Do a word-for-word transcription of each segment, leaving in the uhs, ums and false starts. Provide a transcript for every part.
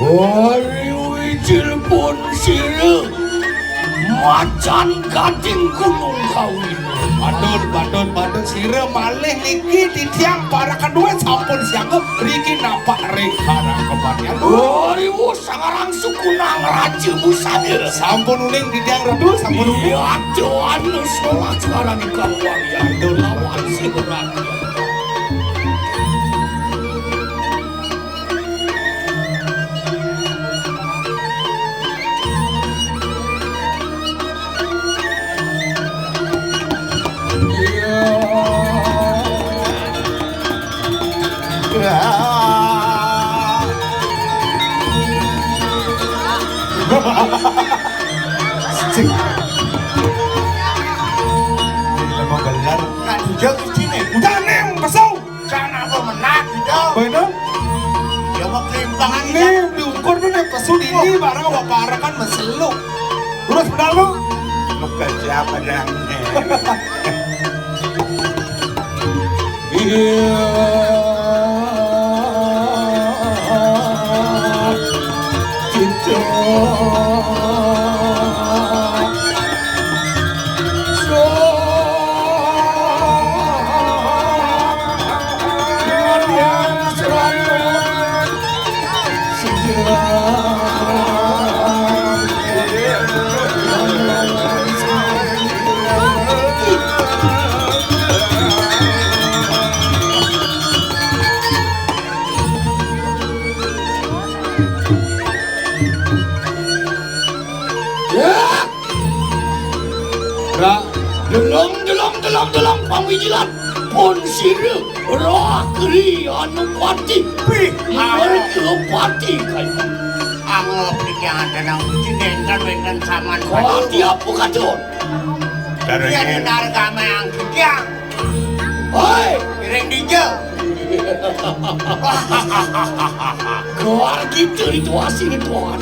Ari wijil pun sira macan gading Gunung Kawi. Patut, patut, patut. Sira malih niki titiang para keduwe sampun siaga riki napak ring karang kematian. Ari wus sangarang sukunang raja busana. Sampun uning titiang Ratu, sampun uning. Iya, tuan sekolah suara di kaluar ya. Lawan si raja. Cik. Ini mau gelar. Nak dijak di sini. Udah, Neng, pesau. Jangan aku menang gitu. Apa itu? Ya mau kelimpangan. Ini diukur tuh nih pesu ini barang apa parakan meselu. Terus benar lu? Bukan siapa dang. Iya. Kita. Ya. Ra. Delong, delong, delong, delong, pangwijilan. Pun sira, roh kri anu pati. Wih, merga pati kayu. Angop iki jangan tenang, uji nenten wenten saman. Pati apa kadon? Darane. Yen ntar kame angkutiang. Hoi, ring dija. Keluar kita rituasi ritual.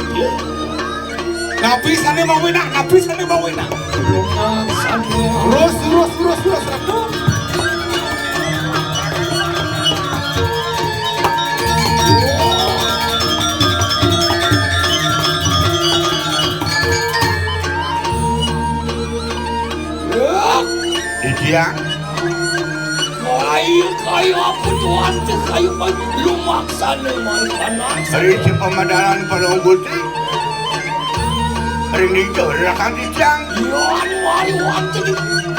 Napi sane mau enak, napi sane mau enak. Terus, terus, terus, terus, terus. Didiang. Kaya, kaya apa tuan teh kaya apa lumaksana mari panas. Ri si pamadaran Palung Putri. Ring dija rakan titiang. Yan mari wantah di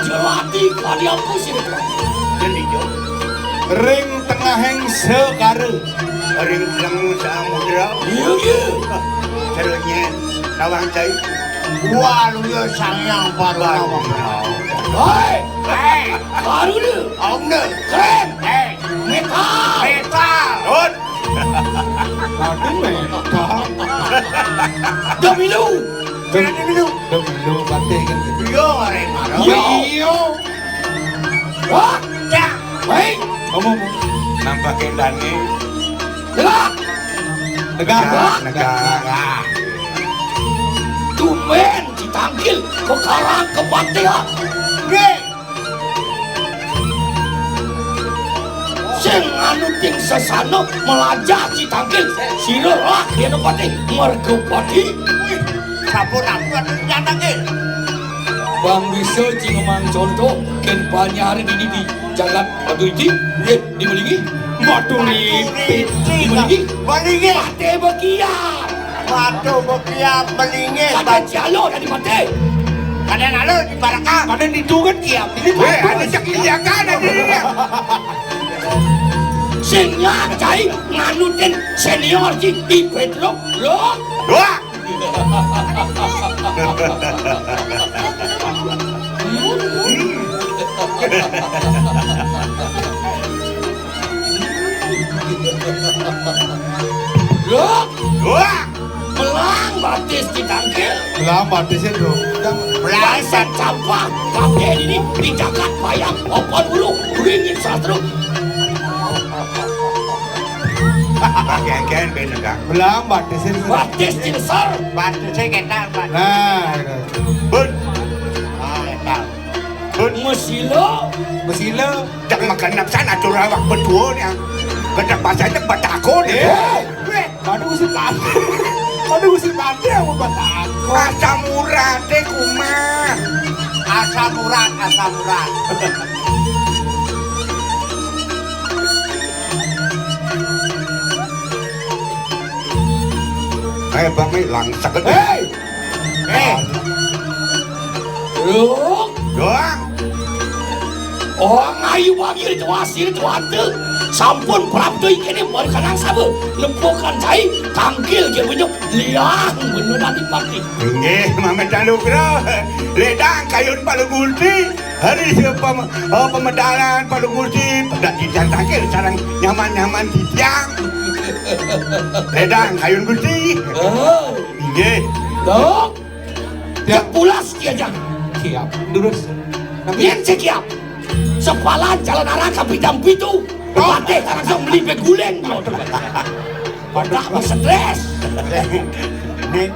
jelati kaya apa sih? Ring dija. Ring tengahing segara. Ring tengah samudra. Iya, iya. Terus nyen, nawang cai. Waluya Sang Hyang Parwara. Hei, hei, Karuna, Auna, Kren, hei, Metal. Metal. Hut. Aduh, Metal. Demilu. Demilu. Demilu, batin kan. Iya, Reng. Iya. Iya. Wah, dah. Hei. Ngomong. Nampak kendane. Gerak. Negak. Negak. Negak. Tumben ditangkil ke karang kebaktian. Nggih. Sing anu ting sesana melajah ditangkil sira lah yen pati mergopati. Wih, sampun aku anu nyatake. Bang bisa ci memang contoh ken panyari di di jagat Batu Iti, nggih, di Belingi. Batu Iti, di Belingi. Belingi. Pate bekian. Batu bekian Belingi. Kade jalo dari pate. Kade lalu di Barakang. Kade di Tungan kiam. Ini weh, ada cek iya kan ada dia. Sing nyacai nganutin senior ci Ipet lo. Lo. Wah. Loh, wah, belang batis ditangkil. Belang batis itu. Belang sampah, pakai ini di jagat bayang, opan ulu, ringin sastro. Pakai ken ben enggak. Belang batis itu. Batis ci besar. Batis ci ketak, Pak. Nah, gitu. Bun. Ah, ketak. Bun. Mesila. Mesila. Cak makan napsan atur awak betuone. Ketak bahasa cak batako ne. Eh. Weh. Aduh, setan. Aduh, Gusti Patih, aku batakon. Asam urat deh, kumaha? Asam urat, asam urat. Eh, Bang, eh, langsek. Hei! Eh. Loh. Doang. Oh, ngayu bagi itu hasil tuan tu. Sampun prapta ikene merkanang saba. Nempukan cai, tangkil ke benyuk, liang bener dadi pati. Inggih, Mamet Anugrah. Ledang kayun Palunggusti. Hari sia pem-, eh, pemedalan Palunggusti. Dak titiang tangkil sareng nyaman-nyaman titiang. Ledang kayun Gusti. Oh. Inggih. Dok. Tiap pulas diajak. Siap. Terus. Tapi yen siap. Sepalan jalan arah kapitan pitu. Oh. Patih langsung beli beguling. Pada stres. Nih.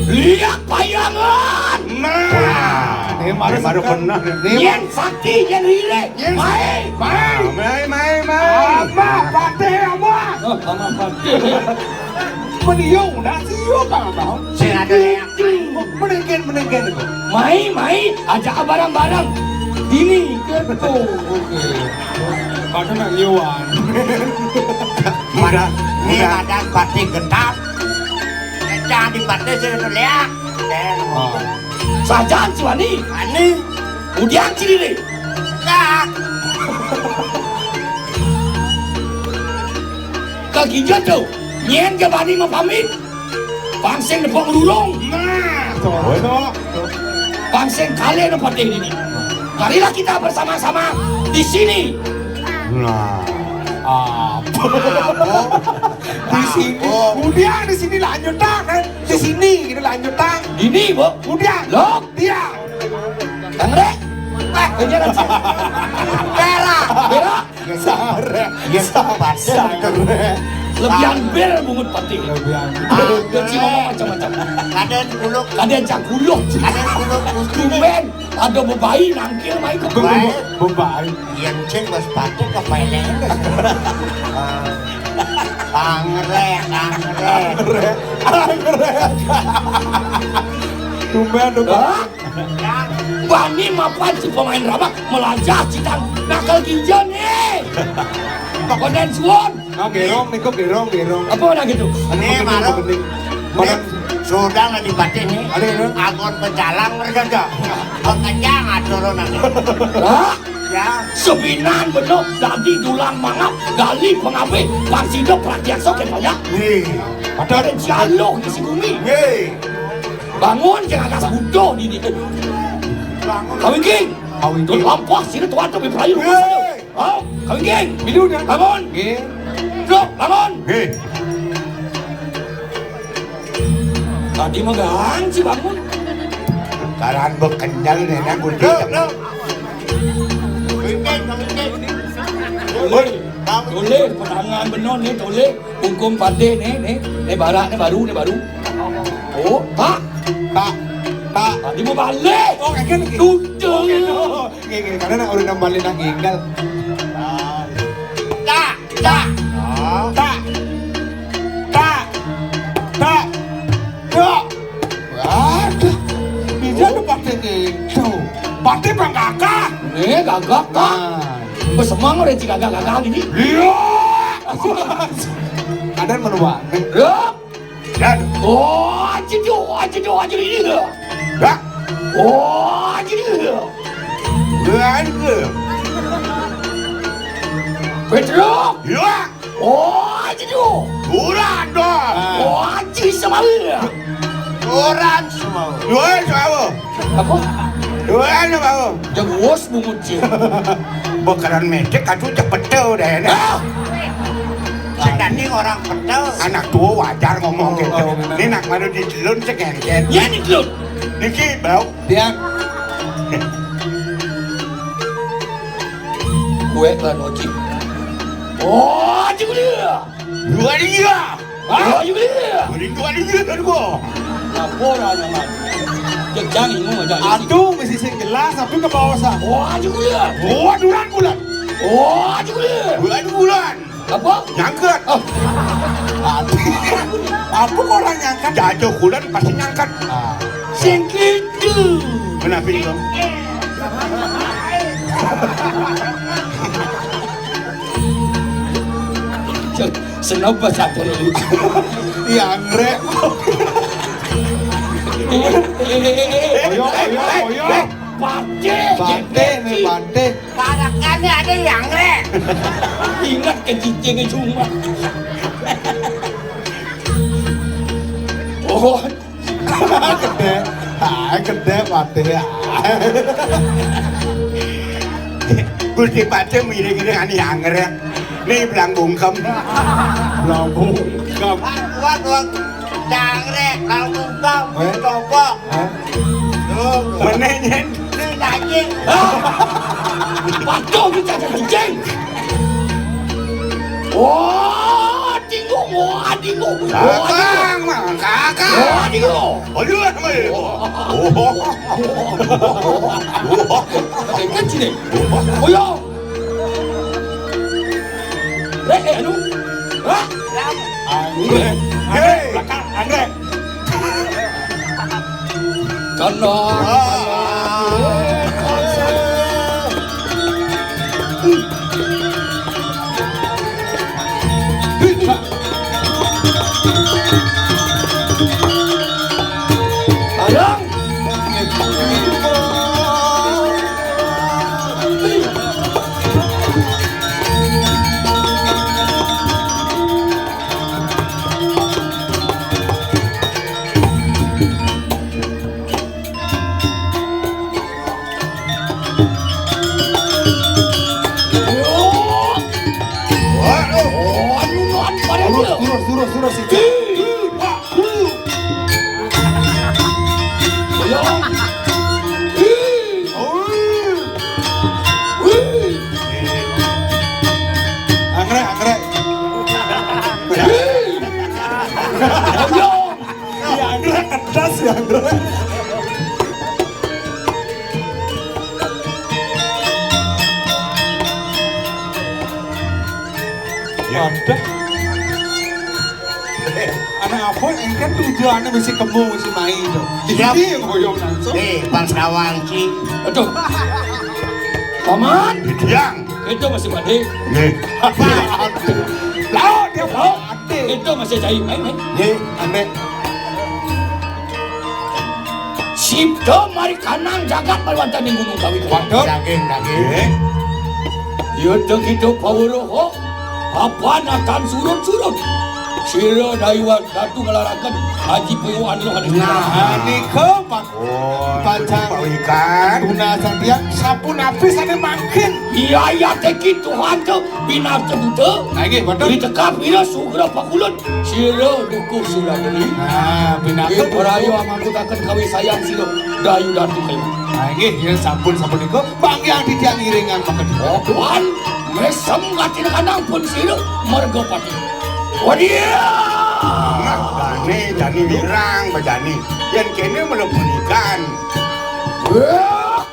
Lihat bayangan. Nah. Ini baru benar. Yen sakti, yen rilek. Yen mai. Mai. Mai, mai, mai. Apa, Patih, apa? Oh, apa, Patih? Meniung, dah siap, Abang. Sing ada yang menengken, menengken itu. Mai, mai, ajak barang-barang. Ini ketu. Oke. Pada nak liwan. Mudah, ini mudah. Badan Patih Getap. Jangan di Patih sini tu lihat. Oh. Sajan si Wani. Wani. Udian Cilili. Nah. Ka ginja tu, nyen ke bani mapamit. Pang sing nepuk ngerurung. Nah, cocok. Pang sing kalih nepatih dini. Marilah kita bersama-sama di sini. Nah. Apa? Di sini. Udah di sini lanjut, Tang, kan? Di sini gitu lanjut, Tang. Ini, Bu. Udah. Loh. Dia. Tang Rek. Eh, ini ada. Berak. Berak. Sarek. Iya, sarek. Lebihan bir bungut patih. Lebihan. Ah, dia sih ngomong macam-macam. Kadén kuluk. Kadén cak kuluk. Kadén kuluk. Tumben ada bebai nangkil main ke bebai. Bebai. Iya, cek bos patih ke peleng. Tang Rek, Tang Rek. Tang Rek. Tumben tuh. Hah? Bani mapan si pemain drama melajah citang nakal ginjal nih. Konden suwon. Nah, gerong niku, gerong, gerong. Apa nak gitu? Ini marah. Ini sudah lah dipatih nih. Ada gitu. Agon pecalang mereka aja. Pekencang aturan nanti. Hah? Ya. Sebinan bener dadi dulang mangap, gali pengabih, pang sida pratyaksa kepayak. Nih. Ada jaluh isi bumi. Nih. Bangun, jangan atas butuh di, di. Bangun. Kawingking. Kawingking. Tuh lampah sini tuan tuh berayu. Hei. Oh, Kawingking. Bidu dah. Bangun. Nggih. Dok, bangun. Nggih. Tadi mah gang si bangun. Karan bekenyal nenek kudu. Dok, dok. Kawingking, Kawingking. Boleh. Boleh, petangan bener nih, boleh. Hukum patih nih, nih. Nih barak, nih baru, nih baru. Oh, tak. Tak. Tak. Tadi mau balik. Oh, kayak gini. Tutup. Oh, gitu. Nggih, nggih, karena nak urang nang Bali nang enggal. Tak, tak, tak, tak, tak, tak. Waduh, bisa tuh pasti gitu. Pasti bang gagah. Eh, gagah, Kak. Nah. Besemang udah cik gagah-gagah gini. Iya. Kadang menua. Iya. Dan. Oh, aja tu, aja tu, aja ni. Dah. Oh, aja ni. Dah. Petruk. Ya. Oh, aja tu. Bulan dah. Oh, aja sama dia. Orang semua. Dua semua. Apa? Dua semua. Jagos bungut sih. Bakaran medek aduh cepet dah ini. Ah! Sing dadi orang petel. Anak tua wajar ngomong gitu. Oh, bener. Ini nak baru di telun segenggen. Ya di telun. Niki bau. Dia. Kue kan oji. Oh, aja dia. Dua dia. Hah? Oh, aja dia. Dua dia, dua dia, dua. Laporan amat. Jejang ini aja. Aduh, mesti sing jelas, tapi ke bawah sah. Oh, aja dia. Oh, duran bulan. Oh, aja dia. Bulan bulan. Apa? Nyangkut. Oh. Apa kok orang nyangkut? Jatuh kulon pasti nyangkut. Ah. Sing gitu. Kenapa itu? Sen-, senapa satu lho? Iya, anggrek. Oyo, oyo, oyo. Bante, Bante nih, Bante. Parakane ada yang anggrek. Ingat ke cicingnya cuma. Oh, gedhe. Ah, gedhe mati ya. Gusti Pati miring-miring ane anggrek. Nih belang bungkem. Belang bungkem. Kuat, kuat. Anggrek, belang bungkem. Eh? Coba. Eh? Tuh. Meneh, Nyen. Ini daging. Hah? Waduh, ini daging cicing. Wah, tinggu, wah, tinggu. Wah, tinggu. Kakang, Mang, kakang. Wah, tinggu. Aduh, aduh. Kan sini. Oh, ya. Eh, eh, anu. Hah? Anu. Hei. Belakang, Andre. Tenang. Ayang. Terus, terus, terus, terus, itu. Anggrek, anggrek. Ya, anggrek kedas ya, anggrek. Ya. Waduh. Anak apa engken tujuannya mesti kemu, mesti main to. Siap. Iki yang goyong langsung. Eh, pas kawang ki. Aduh. Paman. Didiang. Itu masih mati. Nggih. Laut dia. Laut. Itu masih jahit. Main, main. Nggih, ambek. Sipta mari kanang jagat maliwatan ning Gunung Kawi. Waduh. Daging, daging. Nggih. Yudha kita pawruha. Apan akan surut-surut. Sira Dayu Datu ngelaraken Aji Puyu Aniro Hanis. Nah, nika Pak. Oh, Pacang pawikan. Guna sampeyan sampun apik sane mangkin. Iya, iya, teki Tuhan to binarta buta. Nah, nggih, betul. Ditekap ira sugra pakulun. Sira dukuh sira deni. Nah, binarta buta. Rayo amangkutaken kawisayan sira Dayu Datu kalian. Nah, nggih, ya sampun, sampun niku. Banggiang titiang iringang pakedhi. Oh, Tuhan, mesem katinakang pun sira mergapati. Wadia! Nah, jani, jani wirang, bajani. Yen kene mlebu ikan. Wah!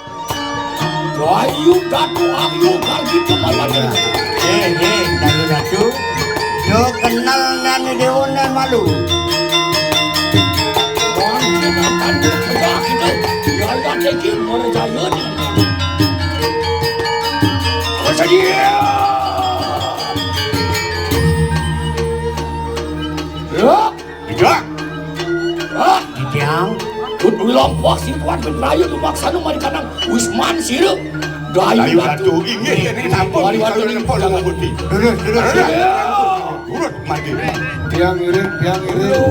Ayu Datu, ayu Gargi Cemara. Eh, eh, Dayu Datu. Yo kenal nani dewa nan malu. Wong kena tanduk kita, kita. Ya, ya, teki, mulai jaya ni. Bersedia. Ya. Tidak. Ah, Ditiang. Tut wilompok sing kuat, tut rayu, tut maksanu, mari kanang. Wisman sira. Dayu Dayu Datu. Datu. Inggih, ini sampun. Wali wali kalau ini nempel sampun. Putih. Terus, terus. Terus. Urut mati. Tiang iring, tiang iring.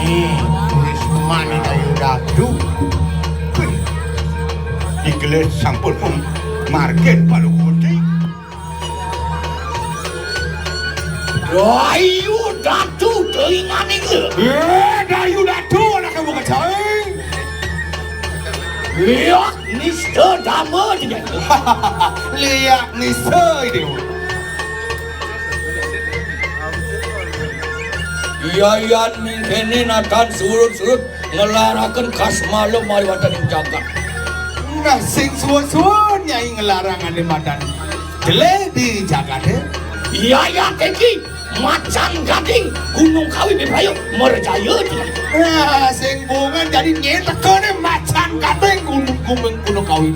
Nih, Rismani Dayu Datu. Digelis sampun margin palu kundi. Dayu Datu telingan iki. Eh, Dayu Datu anake wong kejawi. Lihat Nista dama jenengan. Liak nista ini. Yayan mingkene natan surut-surut ngelaraken kas malem mari wonten ing jagat. Nah, sing suwun-suwun Nyai ngelarang ane madan jelek di jagat, eh. Yayan teki macan gading Gunung Kawi Biprayo merjaya jenengan. Nah, sing bungan jadi nyetekane macan gading Gunung, Gunung, Gunung Kawi.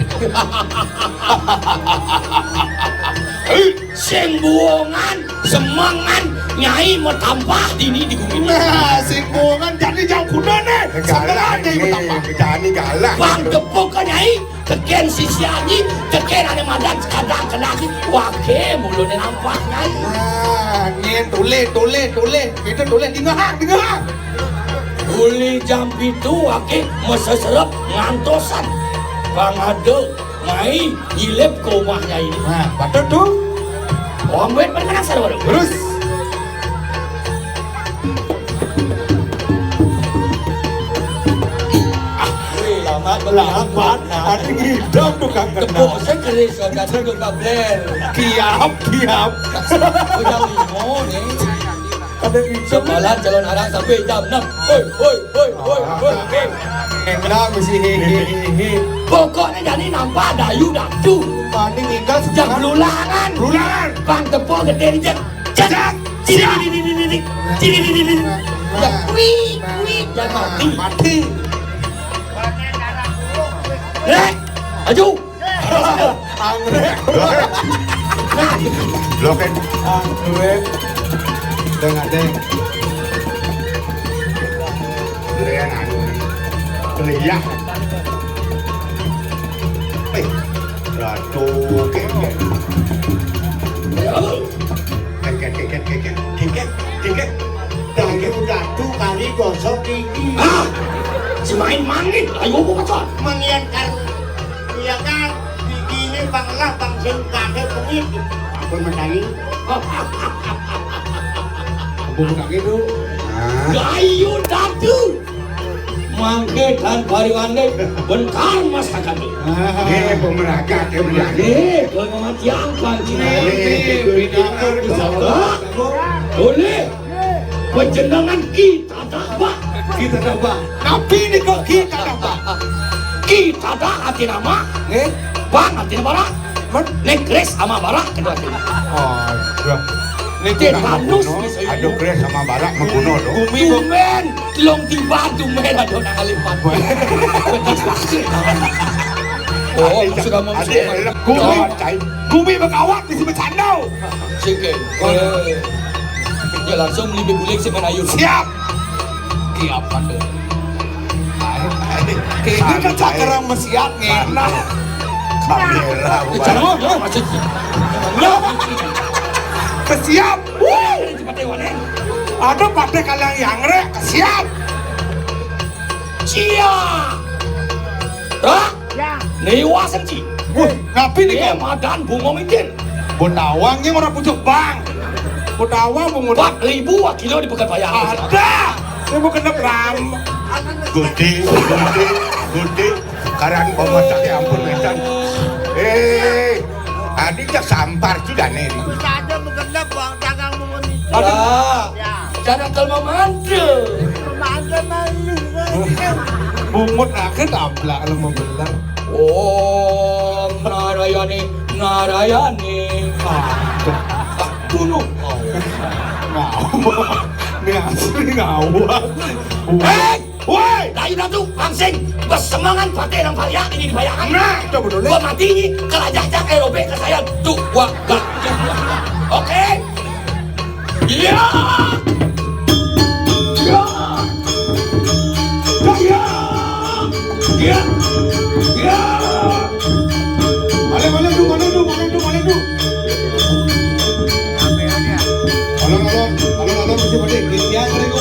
Sing buwongan semengan Nyai matampah dini di gumi. Nah, sing buwongan jani jauh gunane. Semengan Nyai matampah. Jani galak. Bang tepuk ke Nyai, teken sisianyi, teken ane madan kadang kenaki, wake mulune nampah Nyai. Nah, nyen tole, tole, tole. Itu tole dingehang, dingehang. Uli jam pitu wake meseserep ngantosan. Bang ade Nyai nyilip ke omah Nyai. Nah, patut tuh. Wong duit pada menang sarwa. Terus. Wih, lambat, lambat. Ada ngidam tukang kena. Tepuk segeri, saudara tukang bler. Kiap, kiap. Udah limo nih. Ada ngidam. Sekolah calon anak sampai jam enam. Hoi, hoi, hoi, hoi, hoi, hoi. Enak mesti hehehe. Pokoknya jadi nampak dayu datu. Paling inggal jam sekarang. Lulangan. Lulangan. Bang tepuk gede nih, Cek. Cek. Ciri, ciri, ciri, ciri. Ciri, ciri, ciri. Ya, wih, wih, ya mati. Mati. Eh, maju. Anggrek. Loken. Anggrek. Deng, deng. Anggrek, anu. Beliah. Eh, Ratu Kengken. Kengken, kengken, kengken, kengken, kengken. Dayu Ratu kari gosok gigi. Ah! Si main mangit, ayo buka, Con. Mengian kar-, iya kan, gigine bang lah, bang sing kade pengit. Ampun, Mentari. Ampun, Mentari, Du. Nah. Dayu Ratu. Mangke tan pariwande bentar masakane. Nggih, pemeragat ya, bener. Nggih, kula matiang panjenengan. Nggih, pinangan di sabda. Boleh. Panjenengan kita dapat. Kita dapat. Napi nika kita dapat? Kita dak arti nama. Nggih. Bang arti nama. Men? Nek Kris ama Barak kedua kali. Oh, iya. Nek Tetanus, Gunung, bisa aduh, iya. Kris ama Barak menggunung, loh. Bumi, tumben, telung tiba, tumben, aduh, nang alipat. Wah. Oh, adik, sudah mau adik, sudah. Gumi, gumi berkawat di sini bercanda. Singke. Eh. Ya, langsung beli guling sih, Manayun. Siap. Kiapan deh. Ini kan cakar yang mesiat nih. Nah. Kamera, bukan. Jangan, jangan, masih. Ya. Kesiap. Wih, cepat lewat, eh. Ada pada kalang yang rek, kesiap. Cia. Rak. Ya. Niwa senci. Wah, ngapain nih, eh, kok? Madan bungo mitin. Botawang yang orang pucuk bang. Botawang bungo. Empat ribu kilo di Pekan Bayang. Ada. Saya mau kena pram. Gusti, Gusti, Gusti. Karan pemasak ya ampun, Medan. Eh, adi cak sampar juga nih. Bisa aja mau kena bang dagang mau itu. Ada. Ya. Cara kalau mau mantu. Mantu malu. Bungut akhir tablak kalau mau bener. Om Narayani, Narayani. Ah, tak tunuk. Ngawak. Ini asli ngawak. Hei! Woi! Lain atuh, langsing. Besemangan pakai nang pariak ini dibayangkan. Nah, coba dulu. Gua mati ini, kelajah cak aerobik ke saya. Tuh, gua gak. Oke. Iya. Iya. Iya. Iya. Iya. Mana, mana tuh, mana tuh, mana tuh, mana tuh? Alon, alon, alon, alon, mesti balik. Iya, balik.